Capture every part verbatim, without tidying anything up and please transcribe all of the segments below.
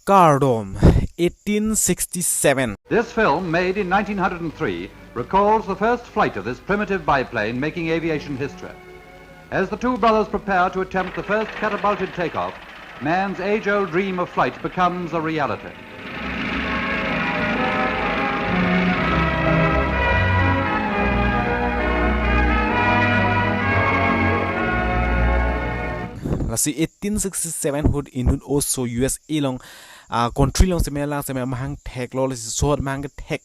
Kardom, eighteen sixty-seven. This film, made in nineteen hundred and three, recalls the first flight of this primitive biplane making aviation history. As the two brothers prepare to attempt the first catapulted takeoff, man's age old dream of flight becomes a reality. Lasi eighteen sixty-seven ahut inut oso U S A along, ah, country along seme alang seme amahang theklo, lasi laso amahang kethek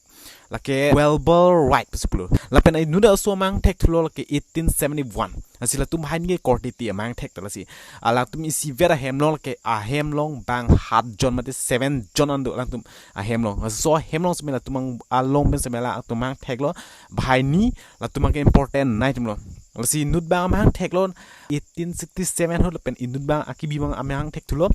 lake Wilbur Wright pusi pulo. Lapen inut oso amahang thekthulo lake eighteen seventy-one. Lasi latum banghini ke korte ti amahang thek ta lasi. Alangtum isivet ahem along lake ahem along bang hat jon mate seven jon an do alangtum ahem along. Laso ahem along seme latum ang along pen seme alangtum amahang theklo. Banghini latum abang ke important nai atumlo. Lasi inut abang amahang theklo eighteen sixty-seven ahut lapen inut abang akibi abang amahang thekthulo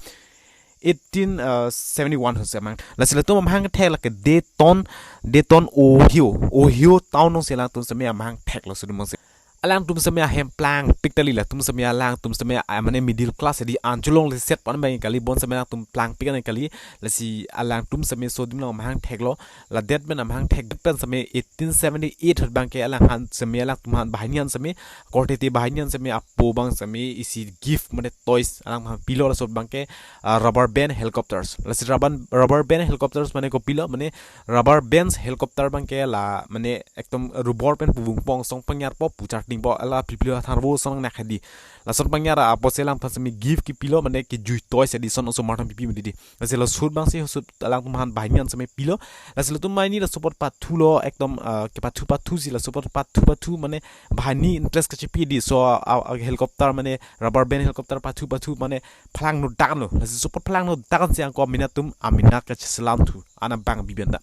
eighteen seventy-one ahut seme amahang. Lasi latum amahang thek lake Dayton, Dayton, Ohio. Ohio town along si alangtum seme amahang theklo sudum si. Alangtum seme ahem plangpik ta kali, latum seme alangtum seme, ah, mane middle class di anchot along le set pan bang kali, bonseme alangtum plangpik an kali. Lasi alangtum seme laso adim along amahang theklo. Ladet pen amahang thek pen seme eighteen seventy-eight ahut abang ke alangphan seme alangtum aphan banghini an seme, korte ti banghini an seme apo abang seme isi gift mane toys alangphan pilo, laso abang ke, ah, rubber band helicopters. Lasi rubber, rubber band helicopters mane kopilo, mane rubber bands helicopter abang ke la mane ekdom rubber pen puvung pong song pangyar po puchar ting po ala pipilo tharvo song nak hadi. Lason pangyar apotsi alangphan seme gift kepilo mane kejui toys adi son osomar atum pipi medi di. Lasi laso ahut abang si laso ahut alangtum aphan banghini an seme pilo. Lasi latum banghini laso apot pathulo ekdom, ah, kepathu pathu si laso apot pathu pathu mane banghini interest kachipi di so, ah, ah, helicopter mane rubber band helicopter pathu pathu mane phalangno dak lo. Lasi laso apot phalangno dak si angko amena atum amena kacheselam thu ana bang bibian da.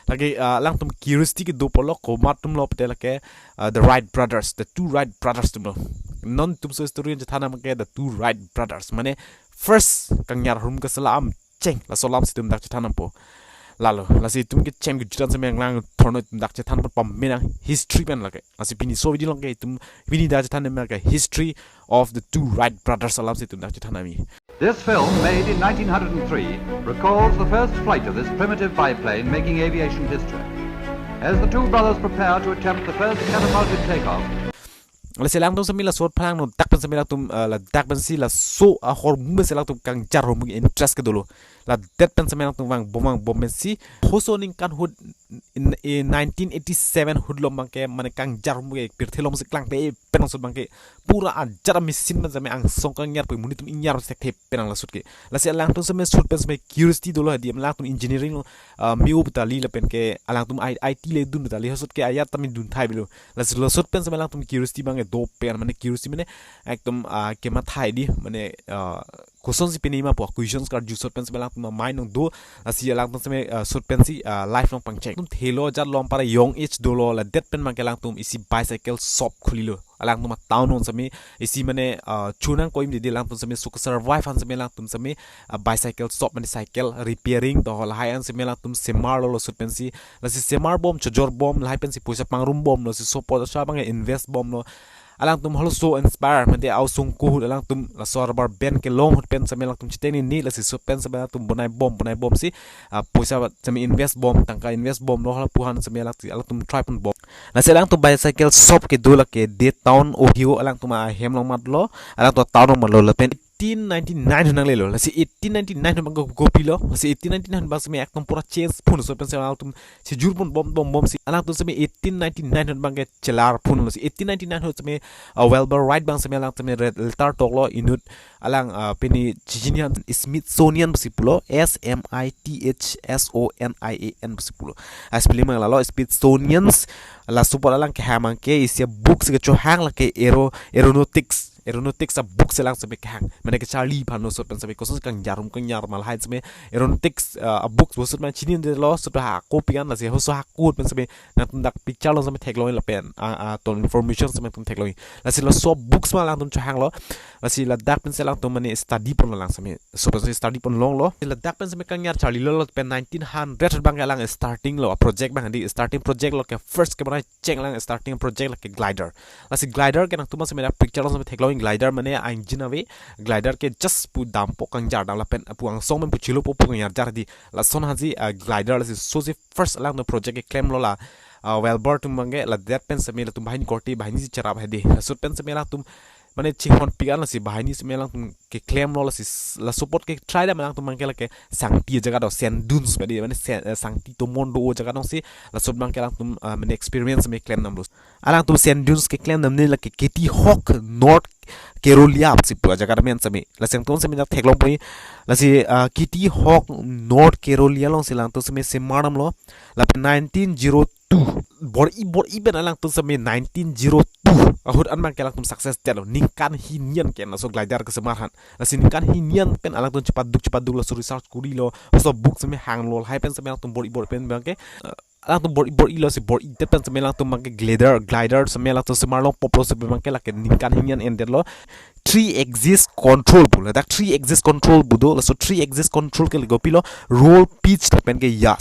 Lake, ah, alangtum curiosity kedo pulo komat atumlo pute lake, ah, the Wright brothers, the two Wright brothers atumlo. Non atum laso historian chethan abang ke the two Wright brothers. Mane first kangyar arum kaselam cheng laso alam si itum dak chethan nangpo. Lalo, lasi itum kechem kejut an seme anglang thorno itum dak chethan apot pamenang history pen lake. Lasi pini laso video along ke itum pini dak chethan abang ke history of the two Wright brothers alam si itum dak chethan ami. This film, made in nineteen hundred and three, recalls the first flight of this primitive biplane making aviation history. As the two brothers prepare to attempt the first catapulted takeoff, Lasi alangtum seme laso ahut phalangno dak pen seme alangtum, ah, ladak pen si laso ahormu pen si alangtum kangjar ahormu interest kedolo. Ladet pen seme alangtum vangbom vangbom pen si laso aningkan ahut in, in nineteen eighty-seven ahut along abang ke mane kangjar ahormu ke pirthe along si klangpe pen laso ahut abang ke pura ajar machine pen seme angsong kangyar pen monit atum ingyar thekthe pen nang laso ahut ke. Lasi alangtum seme laso ahut pen seme curiosity dolo hadi alangtum engineering along, ah, me-o pu ta kali lapen ke alangtum I, I T le dun pu ta kali laso ahut ke ajat tame dun thai avelo. Lasi laso ahut pen seme alangtum curiosity abang kedo pen mane curiosity mane ekdom, ah, kemathai di mane, ah, kosonsi pini ma po questions karju laso ahut pen seme alangtum mind along do. Lasi alangtum seme, ah, laso ahut pen si, ah, life along pangcheng. Atum thelo ajat along para young age dolo ladet pen abang ke alangtum isi bicycle shop khulilo. Alangtum atown along seme isi mane, ah, chonang koim didi alangtum seme suk survive aphan seme alangtum seme, ah, bicycle shop mane cycle repairing to lahai an seme alangtum semarlo laso ahut pen si. Lasi semar bom chojor bom lahai pen si poisa pangrum bomlo si laso poisa abang invest bomlo. Alangtum halaso inspire mate aosong ahut alangtum laso rubber band kelong ahut pen seme alangtum chiteni ni lasi laso ahut pen seme alangtum bonai bom bonai bom si, ah, poisa seme invest bom tangka invest bomlo hala pu aphan seme alangtum, alangtum try pon bom. Lasi alangtum bicycle shop kedo lake Dayton Ohio alangtum ahem along matlo, alangtum atown along matlo lapen eighteen ninety-nine ahut nanglelo. Lasi eighteen ninety-nine ahut abang ke kopilo. Lasi eighteen ninety-nine ahut abang seme ekdom pura change phun laso ahut pen seme alangtum sijur pon bom bom bom si alangtum seme eighteen ninety-nine ahut abang ke chelar phun. Lasi eighteen ninety-nine ahut seme, ah, Wilbur Wright abang seme alangtum seme re-, letter toklo inut alang, ah, pini chijinian Smithsonian pusi pulo, S M I T H S O N I A N pusi pulo. Ah, spelling abang lalo Smithsonian's. Laso apot alang kehang abang ke isi a-book si kechohang lake aero-, aeronautics. Aeronautics a-book si alang seme kehang. Mane kecharli aphan laso ahut pen seme koson kangjar ahormu kangjar ma lahai seme aeronautics, ah, a-book laso ahut pen chinidetlo laso ahut ha kopik an lasi laso ha kot pen seme nangtum dak picture along seme theklong lapen, ah, ah, ton information seme nangtum theklong. Lasi laso books ma alangtum chohanglo. Lasi ladak pen si alangtum mane study ponlo alang seme. Laso pen si study pon longlo. Ladak pen seme kangjar charlilo lapen nineteen hundred ahut abang ke alang starting lo project abang di starting project lo ke first ke mane cheng alang starting project lake glider. Lasi glider ke nangtum seme dak picture along seme theklong glider mane a-engine ave, glider ke just pu dampo kangjar dam lapen pu angsong pen pu chilopo pu kangjar jar di. Lason haji, ah, glider lasi sosi first alangtum project keklemlo la, ah, Wilbur atum abangke ladet pen seme latum banghini korte banghini si cherap hedi. Lasot pen seme alangtum mane chinghonpik an lasi banghini seme alangtum keklemlo lasi s-, laso apot ke try dam alangtum abangke lake sangti ajaga do, sand dunes padi mane sand, eh, sangti tomon do ajaga dong si lasot abangke alangtum, ah, mane experiment seme klem damlo. Alangtum sand dunes keklem damne lake Kitty Hawk North Carolina si pu ajaga amen seme. Lasi alangtum seme dak theklong pui. Lasi, ah, Kitty Hawk North Carolina along si alangtum seme semar damlo. Lapen nineteen zero two, bor-i bor-i pen alangtum seme nineteen zero two ahut an abangke alangtum success detlo. Ningkan hini an ke laso glider kesemar aphan. Lasi ningkan hini an pen alangtum chepaduk chepaduk laso research korilo. Laso book seme hanglo lahai pen seme alangtum bor-i bor-i pen abangke, ah, alangtum bor-i bor-ilo si bor-idet pen seme alangtum abangke glider, glider seme alangtum semar longpoplo seme abangke lake ningkan hini an endetlo. Three axis control pu, ladak three axis control pu do, laso three axis control ke lake kopilo, roll, pitch lapen ke yaw.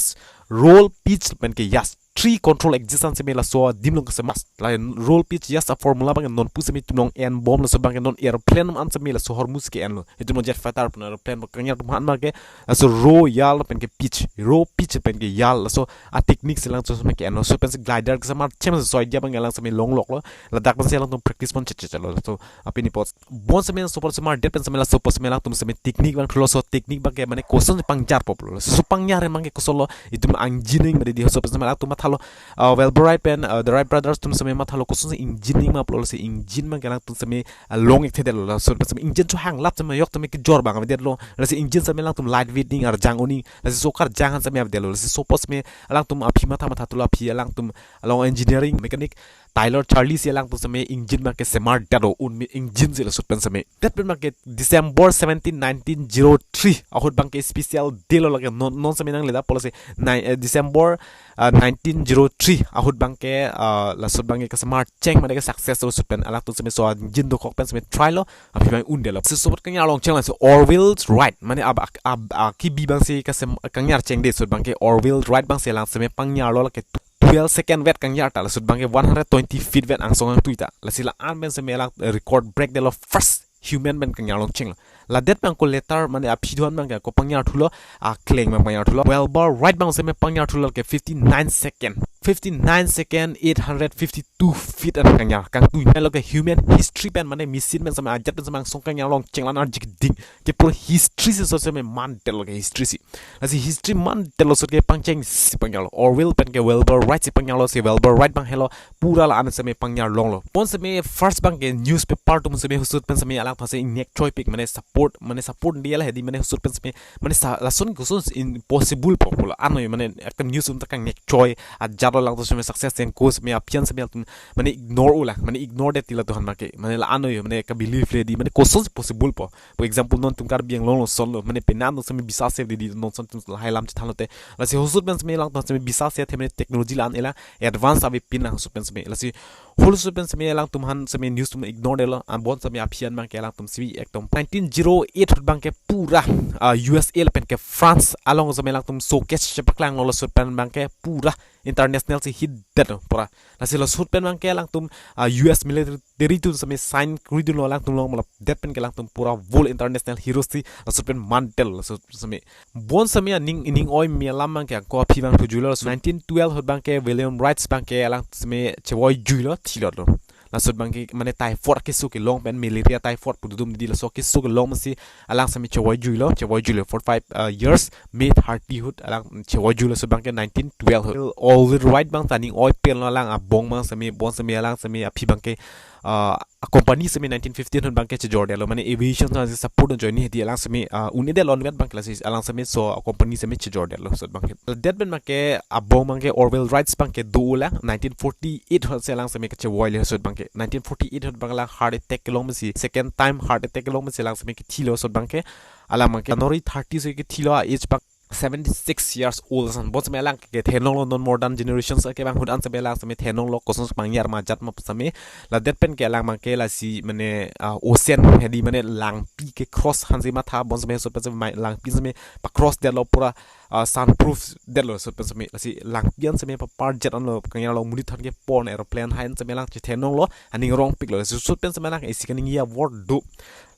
Roll, pitch lapen ke yaw. Three control axis an seme laso adim along kesemar. La roll, pitch, yaw a-formula abangke non pu seme itum along enbom, laso abangke non aeroplane an seme laso ahormu si ke-enlo. Itum along jet fighter pu aeroplane pu kangjar pu aphan abangke laso roll, yaw lapen ke pitch, roll, pitch lapen ke yaw, laso a-technique si alangtum seme ke-enlo. Laso pen si glider kesemar cheng si soi dia abangke alang seme longloklo. Ladak pen si alangtum practice pon chechechelo. So apini apot bon seme laso apot semardet pen seme laso apot seme alangtum seme technique abang thulo, laso technique abangke mane koson pangjarpoplo. Laso pangjar abangke kosonlo, itum a-engineering mane di laso pen seme alangtum mathalo, ah, Wilbur Wright pen, ah, the Wright brothers atum seme mathalo koson si engine nangmaplo, lasi engine abangke alangtum seme, ah, long-ik thedetlo. Laso pen seme engine chohang lap seme yok seme kejor abang avedetlo. Lasi engine seme alangtum light weight ning, arjang un-e. Lasi laso karjang an seme avedetlo. Lasi laso apot seme alangtum aphi matha matha thulo, aphi alangtum along engineering mechanic Taylor Charles si alangtum seme engine abangke semardetlo, un mi engine si lasot pen seme. Det pen abangke December seventeen, nineteen zero three ahut abangke special day lo lake non, non seme nangle dapo lasi nai-, eh, December, ah, nineteen zero three ahut abangke, ah, lasot abangke kesemar cheng mane ke success lasot pen alangtum seme laso engine dokok pen seme try lo, aphi abang undetlo. Laso apot kangjar longcheng lasi Orville Wright mane ab, ab, ab, ah, kebi abang si kesem kangjar chengde, lasot abangke Orville Wright abang si alang seme pangjarlo lake twelve second vet kangjar ta, lasot abangke one hundred twenty feet vet angsong angtui ta. Lasi la-an pen seme alang, eh, record break detlo, first human pen kangjar longchenglo. Ladet abang ko later mane aphi do-an abangke ko pangjar thulo, akleng abang pangjar thulo. Wilbur Wright abang seme pangjar thulo ke fifty-nine second. Fifty-nine second, eight hundred fifty-two feet an kangjar. Kangtui melo ke human history pen mane machine pen seme ajat pen seme angsong kangjar longcheng la-an arjik ding. Ke pura history si laso seme mandetlo ke history si. Lasi history mandetlo, lasot ke pangcheng si pangjarlo. Orville pen ke Wilbur Wright si pangjarlo, si Wilbur Wright abang helo pura la-an seme pangjar longlo. Bon seme first abangke newspaper atum seme husut pen seme alangphan si ingnek choipik mane support, mane support dia la hedi mane husut pen seme mane sa, lason koson impossible po pula ano mane ekdom news atum ta kangnek choi ajatlo, alangtum seme success yang ko seme aphi an seme atum mane ignore ula, mane ignore det tila tuhan make mane la ano mane ka believe le di mane koson possible po. For example, non tum Karbi Anglong lo son lo, mane penang atum seme bisa se di di non son atum lahai alam chethanlo te. Lasi husut pen seme alangtum seme bisa se the mane technology la-an ela advance avepin la husut pen seme. Lasi husut pen seme alangtum aphan seme news atum ignore detlo, an bon seme aphi an abangke alangtum seme ekdom nineteen zero eight ahut abangke pura, ah, U S A lapen ke France along seme alangtum showcase chepaklanglo, lasot pen abangke pura international si hit detlo pura. Lasi lasot pen abangke alangtum, ah, U S military atum seme sign kori dunlo alangtum along, matlab det pen ke alangtum pura world international hero si lasot pen mandetlo lasot seme. Bon seme aning, ning oi mi alam abangke ko aphi abang thujuilo. Laso nineteen twelve ahut abangke William Wright abangke alang seme chevoi juilo, thilotlo. Lasot abangke mane typhoid keso kelong pen, malaria typhoid pu dodum di, laso keso kelong pensi alang seme chevoi juilo, chevoi juilo forty-five, uh, years, May thirty ahut alang chevoi juilo, lasot abangke nineteen twelve ahut. Orville Wright abang ta ning oi penlo alang abong abang seme, bon seme alang seme aphi abangke, uh, a company seme nineteen fifteen ahut abangke chejordetlo, mane aviation ta support join hedi alang seme, uh, un-edetlo un'edet abangke, lasi alang seme laso a company seme chejordetlo lasot abangke. Det pen abangke abong abangke Orville Wright abangke do-o lang, nineteen forty-eight ahut si alang seme kechevoilo lasot abangke. Nineteen forty-eight ahut abang alang heart attack kelong pensi, second time heart attack kelong pensi alang seme kethilo lasot abangke. Alang abangke January thirty si kethilo, a age abang seventy-six years old ason. Bonseme alang ke theklonglo, non modern generations ke bang ahut an seme alang seme theklonglo koson pangyar ma jat ma seme. Ladet pen ke alang abang ke lasi mane, ah, ocean hedi mane langpi ke cross hansi matha, bonseme ahut pen seme langpi seme pa cross detlo, pura, ah, sunproof detlo ahut pen seme. Lasi langpi an seme pa par jet anlo, kangyar along monit than ke pon aeroplane hai an seme alang chetheklonglo, aning rongpiklo. Lasi ahut pen seme alang isi kaningje award do.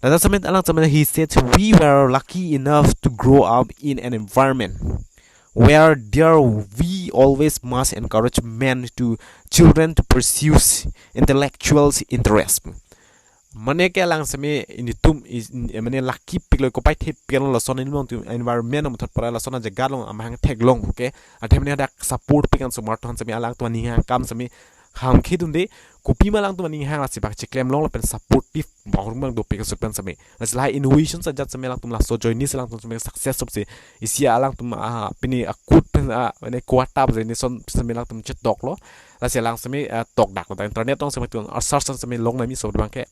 Ladak seme alang seme he said, "We were lucky enough to grow up in an environment where there we always must encourage men to children to pursue intellectuals interest." Mane ke alang seme ilitum is, mane lucky piklo, kopai thepiklo lason ilitum environment amuthot para lason ajaga along amahang theklong, okay? Athe mane dak support pik an osomar atum an seme alangtum aning hang akam seme hamkhe dunde, kopima alangtum aning hang lasi bak cheklem long lapen supportive bahur mang dopik ahut pen seme. Lasi lahai innovation ajat seme alangtum laso ajoine si alangtum seme success sop si isi alangtum, ah, pini akut pen, ah, mane kuatap ajoine ason seme alangtum chetoklo. Lasi alang seme, ah, tokdaklo ta internet along seme atum, ah, search an seme long nami so abang ke.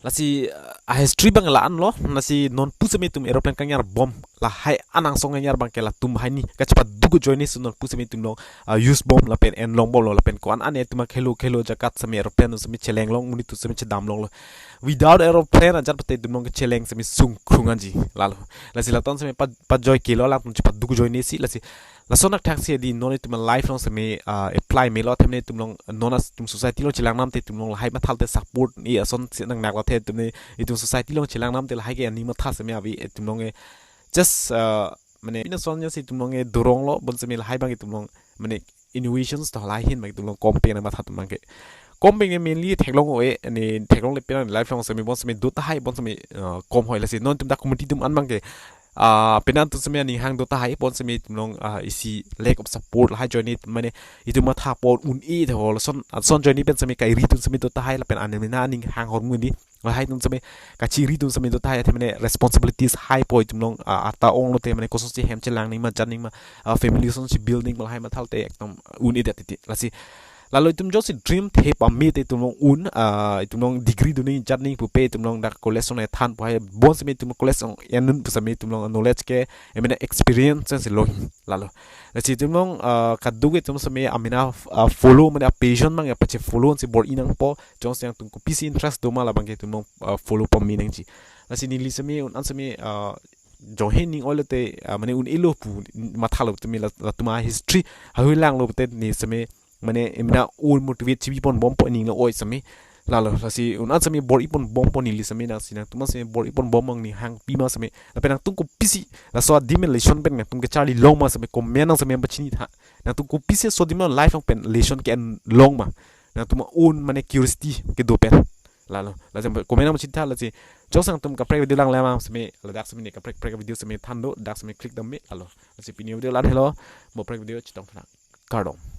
Lasi, ah, history abang la-anlo, lasi nonpu seme itum aeroplane kangyar bom lahai an angsong kangyar abang ke latum hini kachepaduk ajoine si nonpu seme itum along, ah, use bom lapen en long bomlo lapen ko-an an itum akhelo khelo ajaga seme aeroplane seme cheleng long, monit atum seme chedam longlo. Without aeroplane ajat pate itum along kecheleng seme sungkrung anji lalo. Lasi latum seme pa, pajoi kelo alangtum chepaduk ajoine si. Lasi lason athak si hedi non itum a-life along seme, ah, apply melo, athe mane itum along non as itum society along chelang nam te itum along lahai matha te support i ason si nang nak lo, athe itum ne itum society along chelang nam te lahai ke aning matha seme ave itum along e just, ah, mane pina son si itum along e doronglo, bonseme lahai abang itum along mane innovations to lahai ahin abang itum along kom pen matha atum abang ke. Kom pen ke mainly theklong oi, ne theklongle pina life along seme bonseme do tahai, bonseme, ah, kom hoi. Lasi non itum dak community atum an abang ke, ah, pina atum seme aning hang do tahai, bonseme itum along, ah, isi lack of support lahai ajoine mane itum matha apot un-e tho lason, ason ajoine pen seme kairi atum seme do tahai lapen anemena aning hang hormu di lahai atum seme kachiri atum seme do tahai, athe mane responsibilities haipo itum along, ah, ata onglo te mane kosonsi hem chelang nangma, jan nangma, ah, family kosonsi build nangma lahai matha te ekdom un-edet titi. Lasi lalo itum jongsi dream the pame te itum along un, ah, itum along degree do nang, jan nang pupe itum along dak college along than pu hai, bonseme itum college along en un pu seme itum along knowledge ke, I mean experience si long lalo. Lasi itum along, ah, kaduk itum seme amena, ah, follow mane a-passion abang ya pache follow si bor-i nangpo, jongsi nangtum kopisi interest do ma labang ke itum along, ah, follow pame nangji. Lasi neli seme un an seme, ah, jonghe ning oilo te, ah, mane un-elo pu mathalo tumi la, latum a-history hahui langlo te ne seme mane emena un motivate chibi pon bompo ning lo oi seme. Lalo lasi un an seme bor-i pon bompo neli seme, nangsi nangtum an seme bor-i pon bom ang ning hang pima seme. Lapen nangtum kopisi laso adim pen lesson pen nangtum kecharli long ma seme comment nang seme pachini tha. Nangtum kopisi so adim life along pen lesson ke-en long ma. Nangtum un mane curiosity kedo pen. Lalo lasi comment nang pachini tha. Lasi jongsi nangtum kaprek video lang lama seme, ladak seme ne kaprek prek video seme than do, dak seme click dam me lalo. Lasi pini video la-an helo, mo prek video chetong tha. Kardom.